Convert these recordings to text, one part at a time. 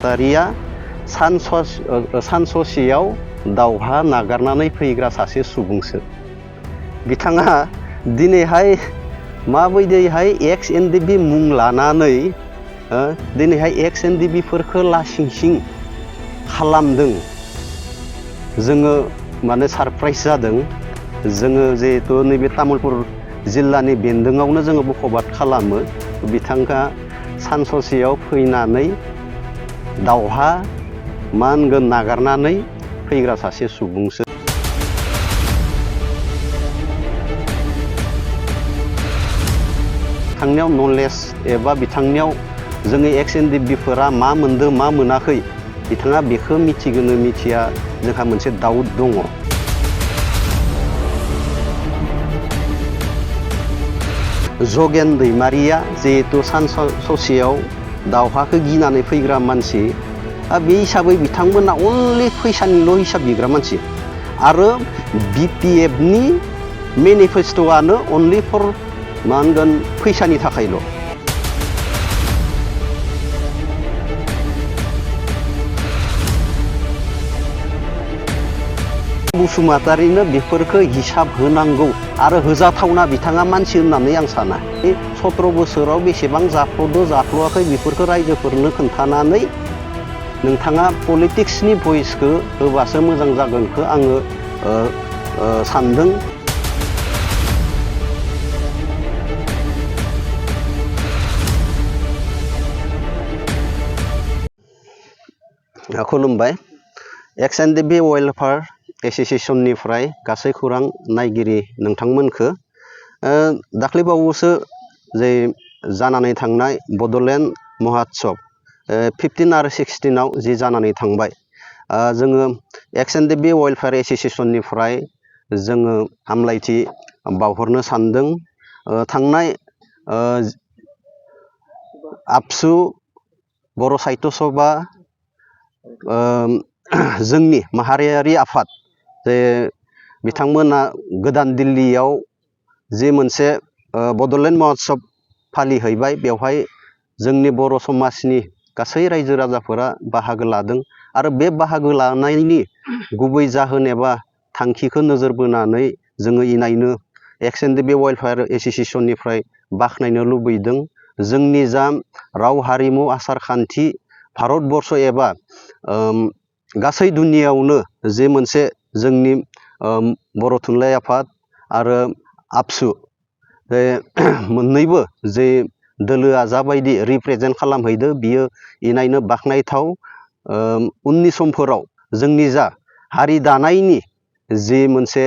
बसुमतारिया सान ससेयाव दावहा नागारनानै फैग्रा सासे सुबुंसो। बिथाङा दिनैहाय माबायदिहाय एक्स एनडिबि मुं लानानै दिनैहाय एक्स एनडिबिफोरखौ लासिंसिं खालामदों, जोङो माने सारप्राइज जादों। जोङो जिहेतु नैबे तामुलपुर जिल्लानि बेन्दोङावनो जोङो बखबाद खालामो। बिथाङा सान ससेयाव फैनानै दावहा मा होनगोन नागारनानै फैग्रा सासे सुबुंसो। बिथांनियाव नलेज एबा बिथांनियाव जोङो एक्स एनडिबिफोरा मा मोनदों मा मोनाखै बिथाङा बेखौ मिथिगोनो मिथिया जोंहा मोनसे डाउट दङ। जगेन दैमारिया जिहेतु सान ससेयाव दावहाखौ गिनानै फैग्रा मानसि, बे हिसाबै बिथांमोना अनलि फैसानिल' हिसाब बिग्रा मानसि। आरो बिपिएफनि मेनिफेस्ट'आनो अनलि फर मा होनगोन फैसानि थाखायल'। बसुमतारिनो बेफोरखौ हिसाब होनांगौ आरो होजाथावना बिथाङा मानसि होननानै आं साना। 17 बोसोराव बेसेबां जाफ्ल'दो जाफ्ल'वाखै बेफोरखौ रायजोफोरनो खोन्थानानै नोंथाङा पलिटिक्सनि भइसखौ होबासो मोजां जागोनखौ आङो सानदों। खुलुमबाय। एक्स एनडिबि वेलफेयार एस'सिएशननिफ्राय गासै खौरां नायगिरि नोंथांमोनखौ दाख्लैबावैसो जे जानानै थांनाय बड'लेण्ड महोत्सब 15 आरो 16आव जि जानानै थांबाय, जोङो एक्स एनडिबि वेलफेयार एस'सिएशननिफ्राय जोङो हामलायथि बावहरनो सानदों। थांनाय आबसु बर' साहित्य सभा जोंनि माहारियारि आफाद जे बिथांमोना गोदान दिल्लीयाव जे मोनसे बड'लेण्ड महोत्सब फालिहैबाय, बेवहाय जोंनि बर' समाजनि गासै रायजो राजाफोरा बाहागो लादों। आरो बे बाहागो लानायनि गुबै जाहोन एबा थांखिखौ नोजोर बोनानै जोङो इनायनो एक्स एनडिबि वेलफेयार एस'सिएशननिफ्राय बाख्नायनो लुबैदों। जोंनि जा राव हारिमु आसार खान्थि भारतबर्ष एबा गासै दुनियावनो जे मोनसे जोंनि बर' थुनलाइ आफाद आरो आबसु बे मोननैबो जे दोलोआ जाबायदि रिप्रेजेन्ट खालामहैदो बियो इनायनो बाख्नायथाव। उननि समफोराव जोंनि जा हारि दानायनि जि मोनसे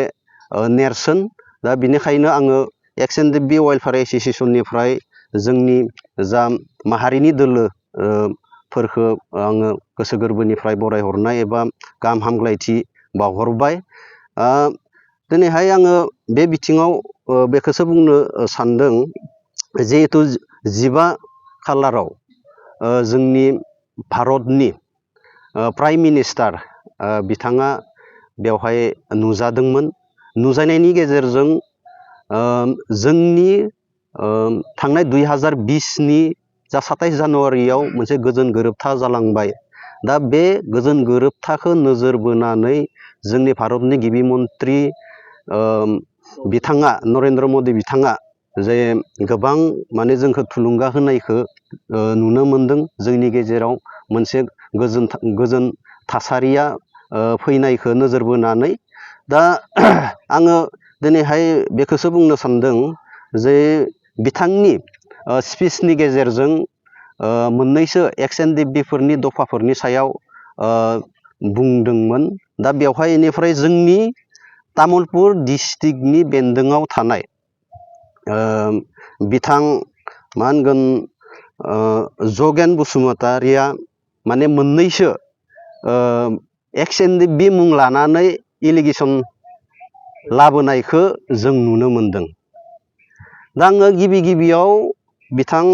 नेरसोन, दा बिनिखायनो आङो एक्स एनडिबि वेलफेयार एस'सिएशननिफ्राय जोंनि जा माहारिनि दोलो फोरखौ आङो गोसो गोरबोनिफ्राय बरायहरनाय एबा गाहाम हामलायथि बावहरबाय। दिनैहाय आङो बे बिथिङाव बेखौसो बुंनो सानदों, जिहेथु 15 खालाराव जोंनि भारतनि प्राइम मिनिस्टार बिथाङा बेवहाय नुजादोंमोन। नुजानायनि गेजेरजों जोंनि थांनाय 2020नि जा 27 जानुवारियाव मोनसे गोजोन गोरोबथा जालांबाय। दा बे गोजोन गोरोबथाखौ नोजोर बोनानै जोंनि भारतनि गिबि मन्त्रि बिथाङा नरेन्द्र मदि बिथाङा जे गोबां माने जोंखौ थुलुंगा होनायखौ नुनो मोनदों। जोंनि गेजेराव मोनसे गोजोन थासारिया फैनायखौ नोजोर बोनानै दा आङो दिनैहाय बेखौसो बुंनो सानदों जे बिथांनि स्पिचनि गेजेरजों मोननैसो एक्स एनडिबिफोरनि दफाफोरनि सायाव बुंदोंमोन। दा बेवहाय बेनिफ्राय जोंनि तामुलपुर डिस्ट्रिक्टनि बेन्दोङाव थानाय बिथां मा होनगोन जगेन बसुमतारिया माने मोननैसो एक्स एनडिबि मुं लानानै एलिगेसन लाबोनायखौ जों नुनो मोनदों। दा आङो गिबियाव बिथां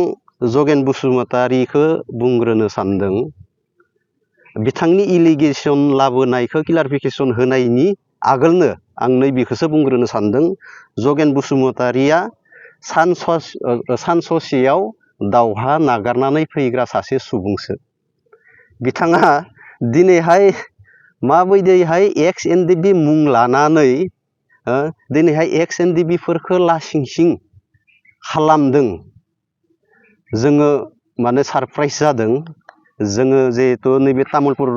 जगेन बसुमतारिखौ बुंग्रोनो सानदों। बिथांनि एलिगेसन लाबोनायखौ क्लारिफिकेसन होनायनि आगोलनो आं नैबेखौसो बुंग्रोनो सानदों। जगेन बसुमतारिया सान ससेयाव दावहा नागारनानै फैग्रा सासे सुबुंसो। बिथाङा दिनैहाय माबायदिहाय एक्स एनडिबि मुं लानानै दिनैहाय एक्स एनडिबिफोरखौ लासिं सिं खालामदों जोङो माने सारप्राइज जादों जोङो जिहेथु नैबे तामुलपुर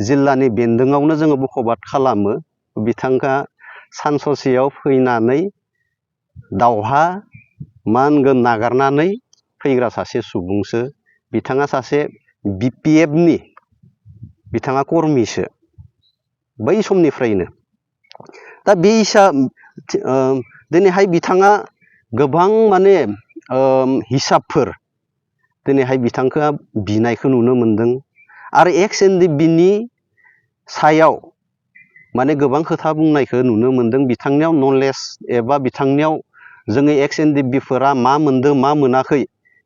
जिल्लानि बेन्दोङावनो जोङो बखबाद खालामो बिथांखा सान ससेयाव फैनानै दावहा मा होनगोन नागारनानै फैग्रा सासे सुबुंसो बिथाङा सासे बिपिएफनि बिथाङा कर्मिसो बै समनिफ्रायनो दा बे हिसाब दिनैहाय बिथाङा गोबां माने हिसाबफोर दिनैहाय बिथांखौ बिनायखौ नुनो मोनदों आरो एक्स एनडिबिनि सायाव माने गोबां खोथा बुंनायखौ नुनो मोनदों बिथांनियाव नलेज एबा बिथांनियाव जोङो एक्स एनडिबिफोरा मा मोनदों मा मोनाखै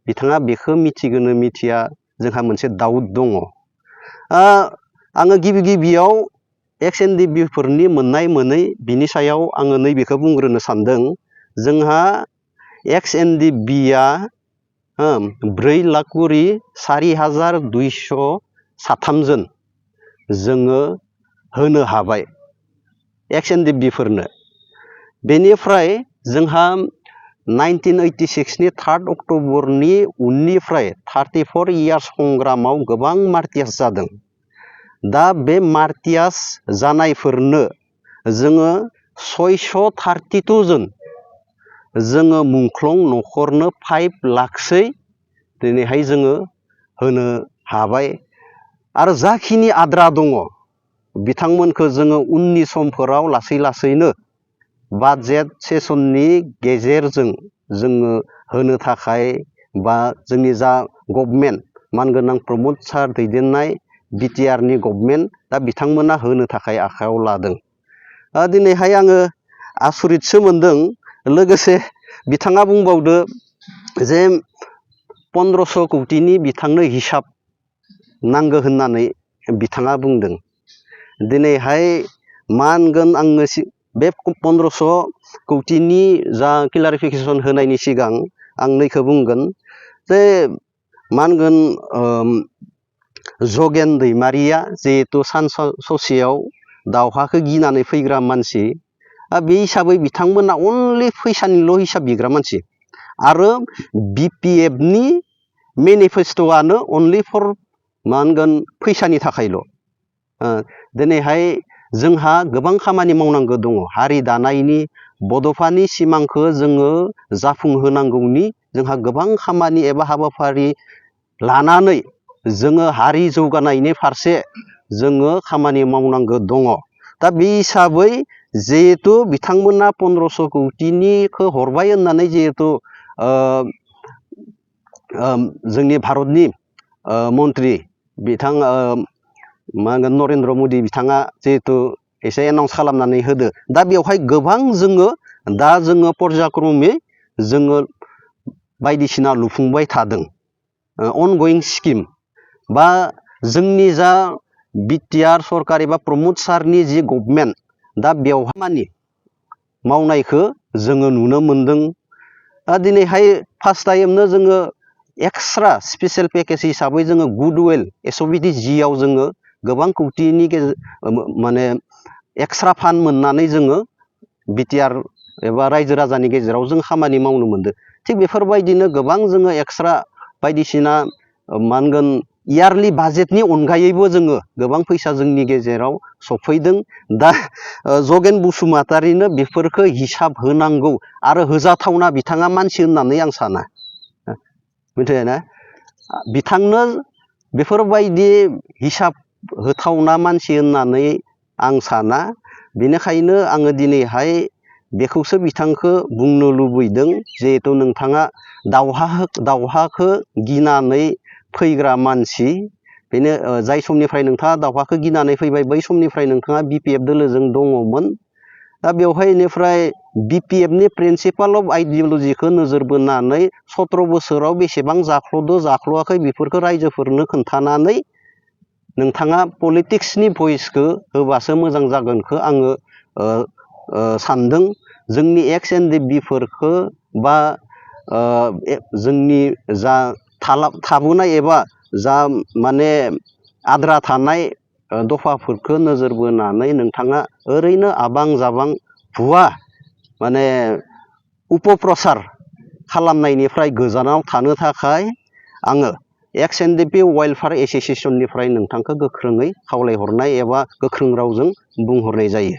बिथाङा बेखौ मिथिगोनो मिथिया जोंहा मोनसे दाउट दङ आङो गिबियाव एक्स एनडिबिफोरनि मोननाय मोनै बिनि सायाव आङो नैबेखौ बुंग्रोनो सानदों जोंहा एक्स एनडिबिया 4,04,203 जन जोङो होनो हाबाय एक्स एनडिबिफोरनो बेनिफ्राय जोंहा 1986 नि 3 अक्ट'बरनि उननिफ्राय 34 इयार्स संग्रामाव गोबां मार्टियास जादों दा बे मार्टियास जानायफोरनो जोङो 632 जन जोङो मुंख्लं न'खरनो 5 लाखसै दिनैहाय जोङो होनो हाबाय आरो जाखिनि आद्रा दङ बिथांमोनखौ जोङो उननि समफोराव लासैनो बाजेट सेसननि गेजेरजों जोङो होनो थाखाय बा जोंनि जा गभर्नमेन्ट मानगोनां प्रमद सार दैदेननाय बिटिआरनि गभर्नमेन्ट दा बिथांमोना होनो थाखाय आखायाव लादों दिनैहाय आङो आसरितसो मोनदों लोगोसे बिथाङा बुंबावदो जे 1500 कौटिनि बिथांनो हिसाब नांगौ होननानै बिथाङा बुंदों दिनैहाय मा होनगोन आङो बे 1500 कौटिनि जा क्लारिफिकेसन होनायनि सिगां आं नैखौ बुंगोन जे मा होनगोन जगेन दैमारिया जिहेतु सान ससेयाव दावहाखौ गिनानै फैग्रा मानसि बे हिसाबै बिथांमोना अनलि फैसानिल' हिसाब बिग्रा मानसि आरो बिपिएफनि मेनिफेस्ट'आनो अनलि फर मा होनगोन फैसानि थाखायल' दिनैहाय जोंहा गोबां खामानि मावनांगौ दङ हारि दानायनि बड'फानि सिमांखौ जोङो जाफुंहोनांगौनि जोंहा गोबां खामानि एबा हाबाफारि लानानै जोङो हारि जौगानायनि फारसे जोङो खामानि मावनांगौ दङ दा बे हिसाबै जिहेतु बिथांमोना 1500 कौटिनिखौ हरबाय होननानै जिहेतु जोंनि भारतनि मन्त्रि बिथां मा होनगोन नरेन्द्र मदि बिथाङा जिहेतु एसे एनाउन्स खालामनानै होदो दा बेवहाय गोबां जोङो पर्यायक्रमै जोङो बायदिसिना लुफुंबाय थादों अनगयिं स्किम बा जोंनि जा बिटिआर सरकार एबा प्रमद सारनि जि गभर्नमेन्ट दा बेवहाय मानि मावनायखौ जोङो नुनो मोनदों दिनैहाय फार्स्ट टाइमनो जोङो एक्सट्रा स्पेसियेल पेकेज हिसाबै जोङो गुडविल एसअबिटि जिआव जोङो गोबां कौटिनि माने एक्सट्रा फान्ड मोननानै जोङो बिटिआर एबा रायजो राजानि गेजेराव जों खामानि मावनो मोनदों थिग बेफोरबायदिनो गोबां जोङो एक्सट्रा बायदिसिना मा होनगोन इयारलि बाजेटनि अनगायैबो जोङो गोबां फैसा जोंनि गेजेराव सफैदों दा जगेन बसुमतारिनो बेफोरखौ हिसाब होनांगौ आरो होजाथावना बिथाङा मानसि होननानै आं साना मिथिबायना बिथांनो बेफोरबायदि हिसाब होथावना मानसि होननानै आं साना बेनिखायनो आङो दिनैहाय बेखौसो बिथांखौ बुंनो लुबैदों जिहेथु नोंथाङा दावहाखौ गिनानै फैग्रा मानसि बेनो जाय समनिफ्राय नोंथाङा दावहाखौ गिनानै फैबाय बै समनिफ्राय नोंथाङा बिपिएफ दोलोजों दङमोन दा बेवहाय बेनिफ्राय बिपिएफनि प्रिन्सिपाल अफ आइडियलजिखौ नोजोर बोनानै 17 बोसोराव बेसेबां जाख्ल'आखै बेफोरखौ रायजोफोरनो खोन्थानानै नोंथाङा पलिटिक्सनि भइसखौ होबासो मोजां जागोनखौ आङो सानदों जोंनि एक्स एनडिबिफोरखौ बा जोंनि जा थाबोनाय एबा जा माने आद्रा थानाय दफाफोरखौ नोजोर बोनानै नोंथाङा ओरैनो आबां जाबां भुवा माने उपप्रसार खालामनायनिफ्राय गोजानाव थानो थाखाय आङो एक्स एन डि पि वाइल्डफायार एस'सियेसननिफ्राय नोंथांखौ गोख्रोङै खावलायहरनाय एबा गोख्रों रावजों बुंहरनाय जायो।